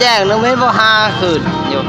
ແຈ້ງນຳເຫັນບໍ່ຫາຂຶ້ນຢູ່. ເ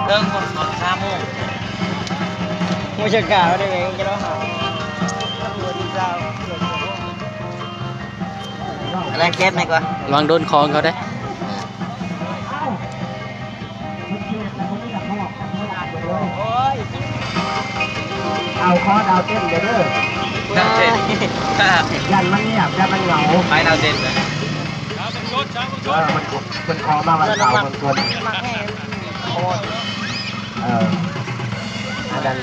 ບິ່ງຄົນນອນຊາໂມງ ຜູ້ຈັດການວ່າໄດ້ແມ່ນຈະລອງຫາ ອັນນັ້ນເກັບແມ່ນກວ່າ ລະວັງໂດນຂອງເຂົາເດ້. ເອົາ ຂໍດາວເຕັ້ນເດີ ເດີ ຢ້ານມັນງຽບ ຢ້ານມັນເຫງົາ ໄປດາວເຕັ້ນນະ ເອີ ມັນ ເພິ່ນຂໍມາວັນເສົາເບິ່ງກ່ອນ ເອີ ອັນນັ້ນ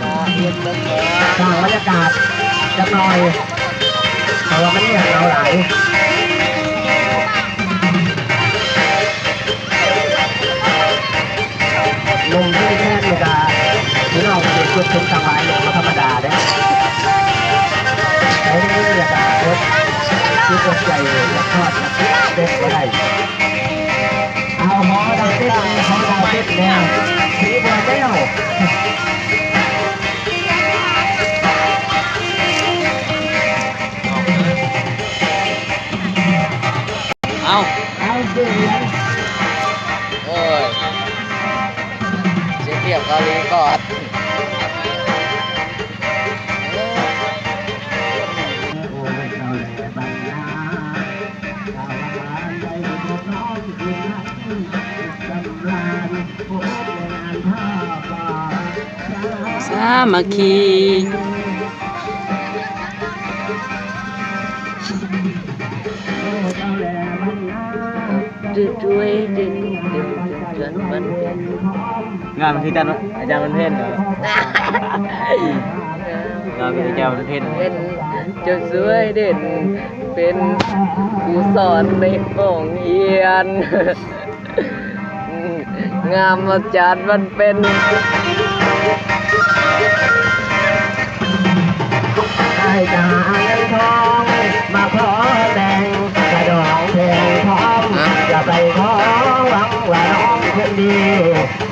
ສ້າງບັນຍາກາດຈັກໜ່ອຍ ເພາະວ່າມັນງຽບເຫງົາຫຼາຍ. ໜຸ່ມທີ່ແທ້ນີ້ກະ ພີ່ນ້ອງເຮັດເປັນກຳໄລບໍ່ທຳມະດາເດ້ ໃຊ້ເງິນລະກະອົດ ຄືອົດໃຈຢາກທອດຢາກເປັນບໍ່ໄດ້. ເອົາ ຂໍດາວເຕັ້ນແດ່ ຂໍດາວເຕັ້ນແດ່ ສີບົວແກ້ວ. ເອົາ ເອົາ ໂອ້ຍ ສຽງຮຽບເກົາຫຼີກ່ອນ. ສາມັກຄີ ງາມຄືກັນ ອາຈານວັນເພັນ ງາມຄືອາຈານວັນເພັນ ເປັນເຈົ້າຊ່ວຍເດັ່ນ ເປັນຄູສອນໃນຫ້ອງຮຽນ. ງາມມາຈາດວັນເປັນ ອ້າຍຈະຫາເງິນທອງມາຂໍແຕ່ງ ກະດອງແພງພ້ອມ ຈະໄປຂໍຫວັງວ່ານ້ອງຄົນດີ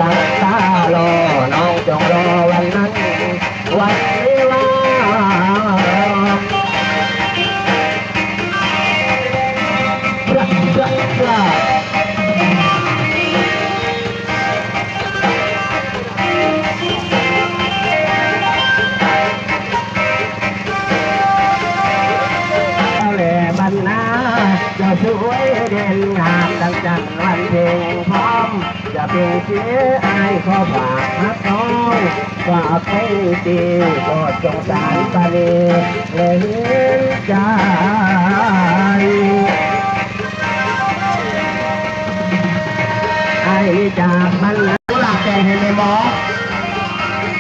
ຕັ້ງຕາລໍ ນ້ອງຈົ່ງລໍວັນນັ້ນ ວັນວິວາ ເຈົ້າແລບັນນາ ເຈົ້າສວຍເດັ່ນງາມ ດັ່ງຈັນວັນເພັງພ້ອມ ຢ່າເປັນເສຍອາຍ ຂໍຝາກຮັກນ້ອງ ຝາກໄວ້ທີ່ ກໍສົງສານປານີ ແລະເຫັນໃຈ ອ້າຍຈາກບ້ານນາ ກຸຫຼາບແດງໃຫ້ແມ່ໝໍ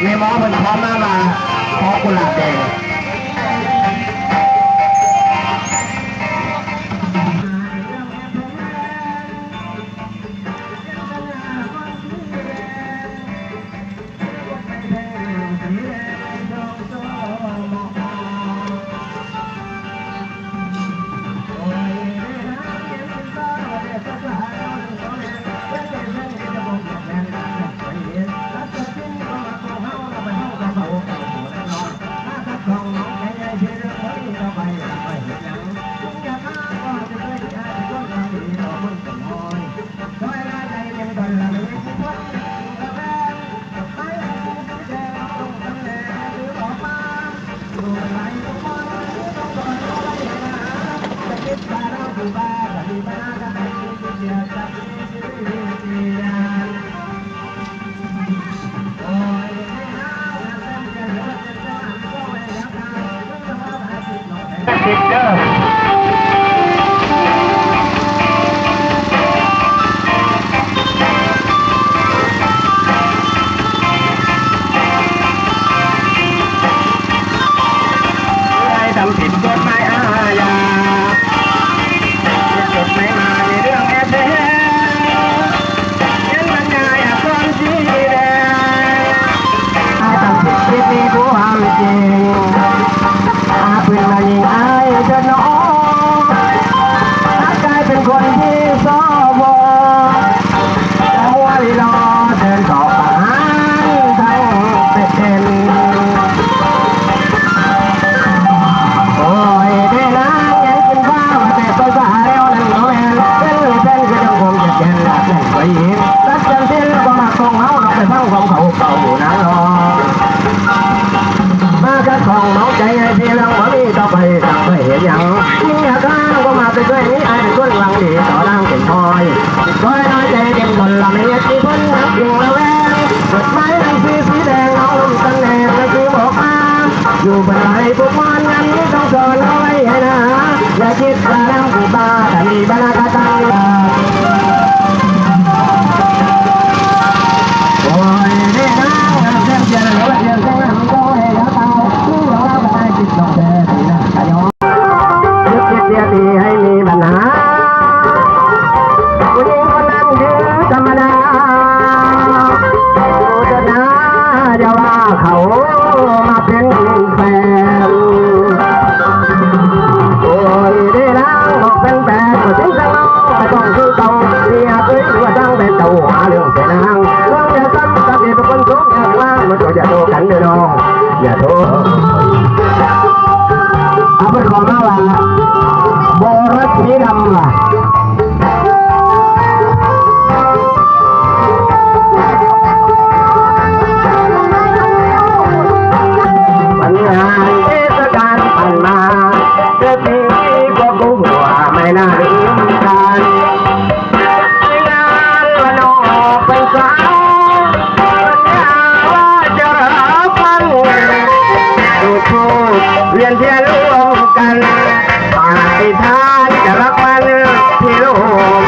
ແມ່ໝໍເພິ່ນຂໍມາວ່າ ຂໍກຸຫຼາບແດງ. ໃຫ້ທຳຜິດກົດໝາຍອາຍາ ກົດໝາຍມາໃນເລື່ອງແອບແຝງ ເຫັນບັນຍາຍອາກອນສີແດງ ໃຫ້ທຳຜິດຜິດມີຄວາມຈິງ ອາເພິ່ນມາຍິງອາຍເທີດນ້ອງ ຟັງຄວາມເຂົາເກົ່ານາງນ້ອງ ມາຂັດຂ້ອງເມົາໃຈໃຫ້ທີ່ຫຼັງ ບໍ່ມີຕໍ່ໄປ ຕັ້ງໄປເຮັດຫຍັງ ຍິ່ງຢາກຫາກໍມາໄປຊ່ວຍ ມີອ້າຍເປັນຄົນຫວັງດີ ຕໍ່ນາງເປັນພອຍ ຊ່ອຍນ້ອຍໃຈເຕັມທົນ ລະມີເຫດມີຜົນ ນັກຈິງລະແວງ ກົດໝາຍໜັງສືສີແດງ ນ້ອງລົມຕຳແໜ່ງ ໜັງສືບອກມາ ຢູ່ເພິ່ນຫຼາຍຜູ້ມ່ວນ ງານນີ້ຕ້ອງສອນເອົາໄວ້ໃຫ້ນາ ຢ່າຄິດວ່ານາງຜູ້ບ້າ ຖ້າມີບັນນາກະຕັນ ໂອ້ຍ ເດ້ນາງ ງາມແຊງເທື່ອ ຫຼືວ່າເທື່ອແຊງນຳ ບໍ່ໃຫ້ລາວຕາຍ ຄືລາວຕາຍ ຄິດນ້ອງແທ້ ທີ່ນາກະຍອມ ຄິດເສຍທີ່ໃຫ້ມີບັນຫາ ຜູ້ຍິງຄົນນັ້ນຄືທຳມະດາ ຜູ້ເກີດມາຢ່າວ່າເຂົາມາເປັນແຟນ ໂອ້ຍ ເດ້ນາງ ບອກເປັນແຟນ ກໍເຖິງທາງນ້ອງ ກໍຕ້ອງຄືເກົ່າ ເມຍເອີຍ ຫຼືວ່າທາງແຟນເຈົ້າ ຫາເລື່ອງແຕ່ນາງ ເລື່ອງແຕ່ຊ້ຳ ກັບເຫດຜົນສົມ ຢ່າວ່າ ມັນກໍຢ່າໂທກັນເດີ້ນ້ອງ ຢ່າໂທ ເອົາເພິ່ນຂໍມາວ່າ ບໍ່ລັດສີດຳວ່າ ມັນງານເທດສະການຜ່ານມາ ເກີດມີພວກກູຫົວໄມ້ໜ້າລືມຕາ ໃນງານວັນອອກພັນສາ ສັນຍາວ່າຈະຮັກມັນ ຈູດທູບວຽນທຽນລວມກັນ ປະຕິຖານຈະຮັກມັນທີ່ລົມ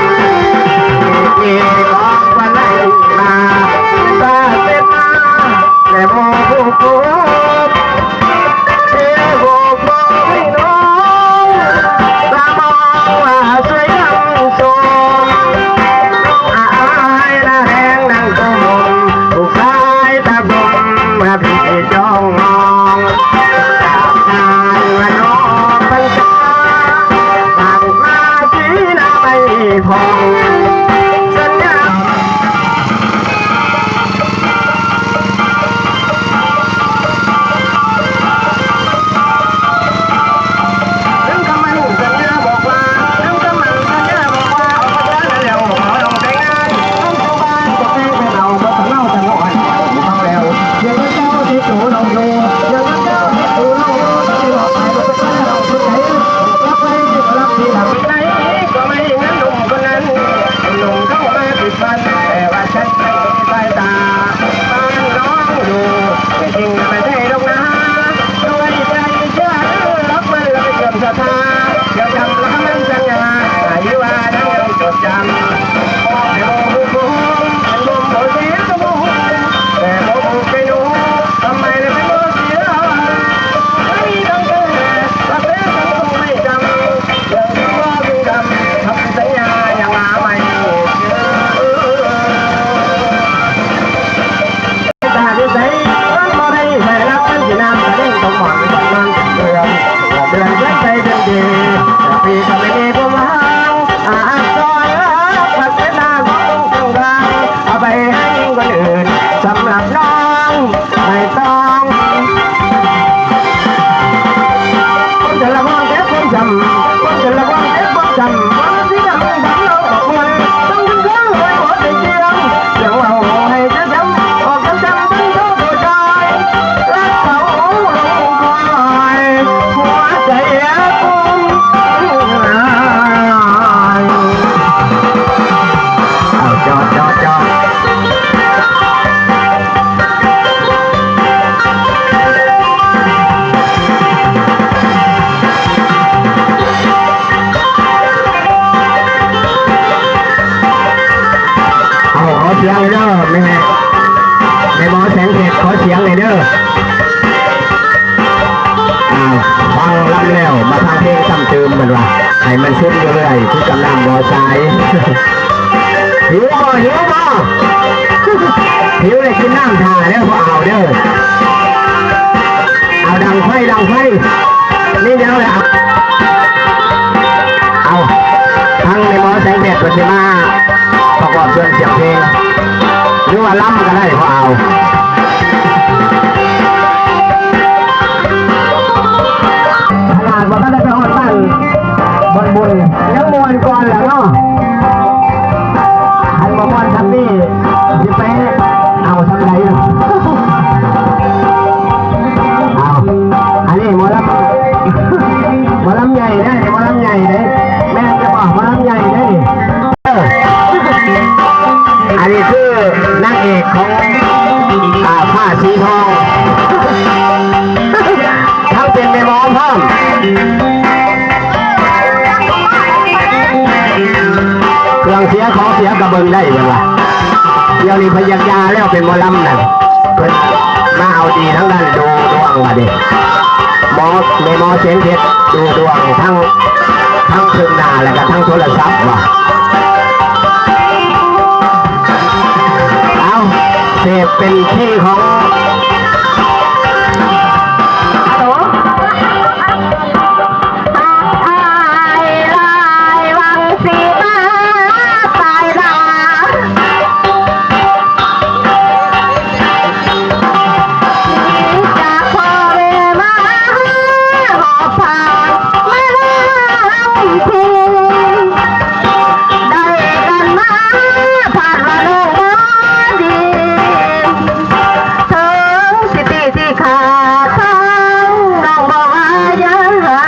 ທີ່ກອງວັນໄລມາ ສາເສດມາ ແລະໝູ່ຄູ່ຄົນ ທີ່ບໍ່ພໍມີນ້ອງ ສະມອງວ່າຊ່ວຍນຳຊົມ ອາຍນາແຮງນາງຕົມ ຜູ້ຊາຍຕາກົມ ມາພີ່ຈ້ອງມອງ ຈາກການວ່ານ້ອງພັນສາ ຫາກມາສີນາໄມ້ຜ່ອງ ສັນຍາ ນຳຄຳໝັ້ນສັນຍາບອກວ່າ ນຳຄຳໝັ້ນສັນຍາບອກວ່າ ອອກພັນສາແລ້ວ ຂໍນ້ອງແຕ່ງງານ ນຳເຂົ້າບ້ານ ບໍ່ແພງແມ່ເຖົ້າ ບໍ່ສະເນົາຕະໜອນ ຟັງແລ້ວ ຢ່າເຈົ້າຕິດໂຕນ້ອງຢູ່ ຢ່າເຈົ້າຕິດໂຕນ້ອງຢູ່ ທີ່ອອກໄປບໍ່ເປັນໄປນ້ອງຄົນໃດ ລັກໄວ້ທີ່ບໍ່ລັກທີ່ຫຼັງ ໃນກໍໄມ່ເງິນໜຸ່ມຄົນນັ້ນ ໜຸ່ມເຂົ້າມາຕິດພັນ ແຕ່ວ່າ ສາຍຕາ ບ້ານນ້ອງຢູ່ ແຕ່ຈິງໄປໄດ້ດອກນາ ດ້ວຍໃຈເຊື່ອ ຮັກມັນແລະເຊື່ອມສັດທາ ຈະຈຳລະຄຳສັນຍາ ໃຫ້ວ່ານາງຍັງຈົດຈຳ ບອກໃຫ້ໝູ່ຜູ້ຄົນ ເປັນລົມບໍ່ເສຍສະໝູ ແຕ່ບໍ່ຮູ້ໃຈໜູ ທຳໄມລະເປັນບໍ່ເສຍ ໃຫ້ຕັ້ງແຕ່ ປະເທດສັງຄົມໄມ່ຈຳ ເລື່ອງທີ່ບໍ່ເປັນກຳ ຄຳສັນຍາຍັງມາໃໝ່ ຕາທີ່ໃສ ມັນບໍ່ໄດ້ໃຫ້ຮັບ ມັນຊິນ້ຳຕາແດງຕົກໝອນ ມັນຕ້ອງນອນເດືອນ ເດືອນເດືອນໃສເດືອນດີ ແຕ່ພີ່ກໍໄມ່ມີຄວາມຫວັງ ອາດຊອຍຮັກ ພັດເວລາຂອງຄົນກາງ ເອົາໄປໃຫ້ຄົນອື່ນ ສຳລັບນ້ອງ ໄມ່ຕ້ອງ ຄົນຈະລະວັງເກັບຄວາມຈຳ ຄົນຈະລະວັງເກັບຄວາມຈຳ ຄົນທີ່ນຳດຳລາວອອກມາ ຕ້ອງດຶງເຄື່ອງໄວ້ບໍ່ໄດ້ກຽມ ຢ່າເວົ້າໃຫ້ຈະຈຳ ອອກຈຳຈຳເປັນໂຕຜູ້ຊາຍ ລັກເຂົາລົງຄອຍ ຫົວໃຈກຸ້ມງາຍ ເອົາ ຈອດ ຈອດ ຈອດ. ເອົາ ຂໍສຽງເດີແມ່ ແມ່ໝໍແສງເພັດ ຂໍສຽງແດ່ເດີ. ອ້າວ ຟັງລຳແລ້ວ ມາຟັງເພງຊ້ຳຕື່ມ ເພິ່ນວ່າ ໃຫ້ມັນຊຶມຢູ່ເລື້ອຍ ຄືກັບນ້ຳບໍ່ຊາຍ. ຫິວບໍ່? ຫິວບໍ່? ຫິວແລ້ວກິນນ້ຳຖ້າເດີ ພວກເຮົາເດີ. ເອົາ ດັງໄຟ ດັງໄຟ ມີຫຍັງແລ້ວ ເອົາ ທາງແມ່ໝໍແສງເພັດເພິ່ນຊິມາປະກອບສ່ວນສຽງເພງ ຫຼືວ່າລຳກໍໄດ້ ພວກເຮົາ. ຂະໜາດວ່າບໍ່ທັນໄດ້ໄປຮອດບ້ານບ່ອນບຸນ ຍັງມ່ວນກ່ອນແຫຼະເນາະ. ຄັນບໍ່ມ່ວນຊ່ຳນີ້ ຊິໄປເອົາຊ່ຳ ເປັນໝໍລຳນັ້ນ ເພິ່ນມາເອົາດີທາງດ້ານດູດວງບາດນີ້ ໝໍ ແມ່ໝໍສຽງເພັດດູດວງທັງ ທັງເຄື່ອງໜ້າ ແລ້ວກະທັງໂທລະສັບວ່າ ເອົາ ເສບເປັນຄີຂອງ ອາຍຫຼາຍຫວັງຊິມາປາຍໜ້າ ຈາກພໍ່ແມ່ມາຫອບຜ້າມານຳພິງ ໄດ້ກັນມາພາດວ່ານ້ອງບໍ່ດີ ເຖິງຊິຕີຊິຂ້າທັງນ້ອງບໍ່ວ່າຫຍັງ ໃຫ້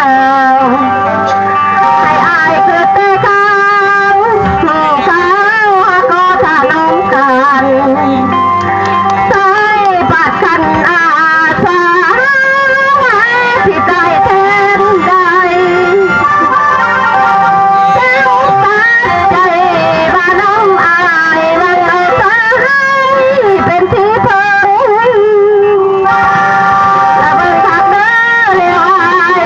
ອ້າຍເກີດແຕ່ຄັ້ງ ທີ່ເຂົາຫາກໍຖ້ານ້ອງກັນ ສາຍປາດຄັນອາສາ ທີ່ຕາຍແທນໄດ້ ຈັ່ງຕັດໃຈວ່ານ້ອງອາຍ ຫວັງເອົາສາຍເປັນທີ່ເພິ່ງ ລະເບິ່ງຄັກເດີແລ້ວອ້າຍ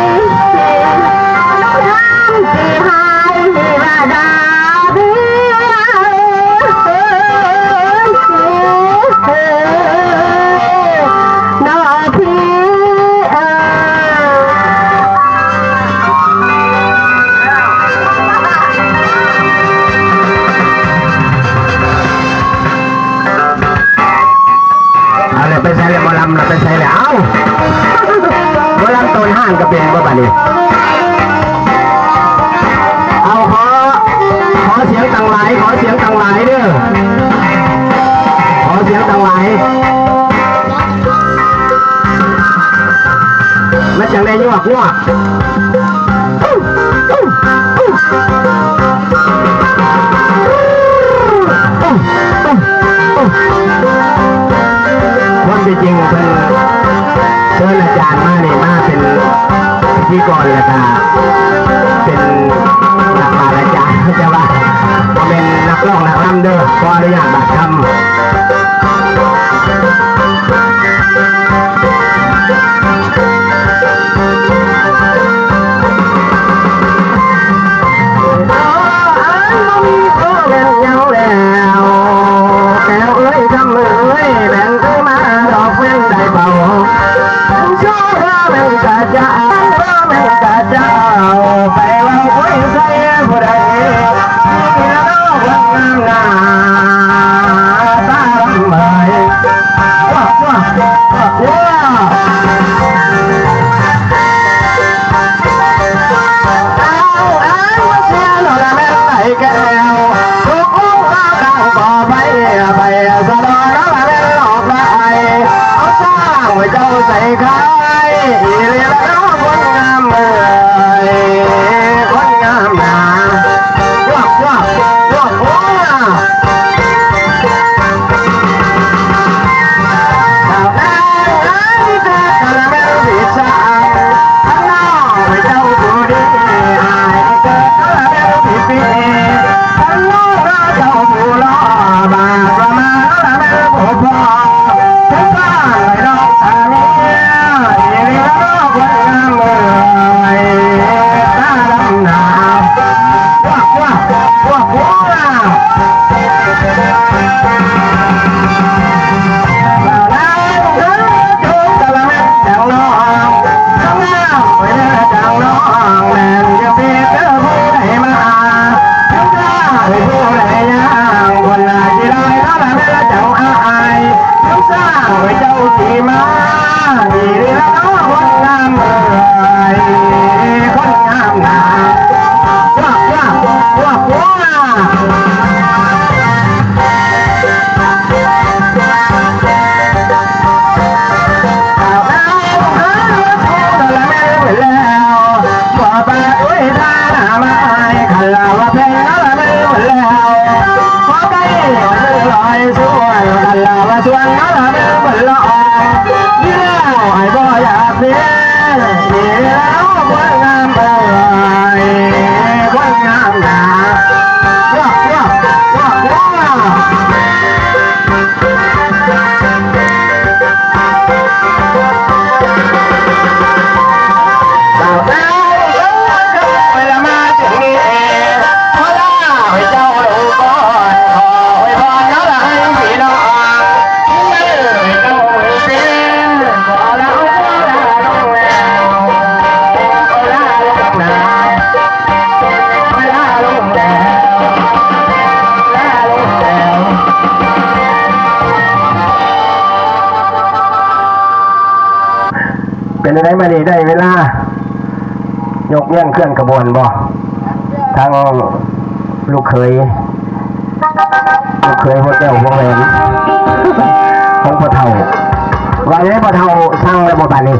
ຍາມທີ່ຫາຍວ່າດາເບຍ ເອີ ເນາະພີ່ເອີຍ. ເອົາແລ້ວ ໄປໃສແລ້ວ ໝໍລຳລະ ໄປໃສແລ້ວ? ເອົ້າ ໝໍລຳໂຕນຫ້າງກະເປັນບໍ່ບາດນີ້? ເອົາ ຂໍ ຂໍສຽງຕັ້ງຫຼາຍ ຂໍສຽງຕັ້ງຫຼາຍເດີ ຂໍສຽງຕັ້ງຫຼາຍ ມັນຈັ່ງໄດ້ຍວກງວກ. ຄວາມເປັນຈິງເພິ່ນເຊີນອາຈານມານີ້ ມາເປັນພິທີກອນ ແລ້ວກະເປັນນັກບາດອາຈານ ແຕ່ວ່າບໍ່ແມ່ນນັກຮ້ອງນັກລຳເດີ ຂໍອະນຸຍາດບາດຄຳ. ເຈົ້າໃສ່ຂາຍອີ່ຫຼີລະເນາະ ຄົນງາມເອີຍ ຄົນງາມໜາ ວາບ ວາບ ວາບ ວາບ. ສາວນາງງາມເກີດກະລະແມ່ນພິສາ ຄັນນ້ອງເຈົ້າຜູ້ດີ ອ້າຍເກີດກະລະແມ່ນພິປີ ຄັນນ້ອງເຈົ້າຜູ້ຫຼໍ່ ບາດວ່າມາລະແມ່ນຜູ້ພໍ່ ສະພາບໃຫ້ນ້ອງ ຜູ້ໃດຍ່າງ ຄົນລະຊິໄດ້ລະແມ່ນລະເຈົ້າອ້າຍ ຜູ້ສ້າງໄວ້ເຈົ້າທີ່ມາ ດີດີລະເນາະ ຄົນງາມເອີຍ ຄົນງາມນາ ວາບ ວາບ ວາບ ວາບ. ເ ປັນຈັ່ງໃດ ມື້ນີ້ໄດ້ເວລາຍົກຍ້ຽງເຄື່ອນຂະບວນບໍ່? ທາງລູກເຂີຍ ລູກເຂີຍຫົວແກ້ວຫົວແຫວນຂອງພໍ່ເຖົ້າ ວ່າໄງ ພໍ່ເຖົ້າສັ່ງແລ້ວບໍ່ບາດນີ້?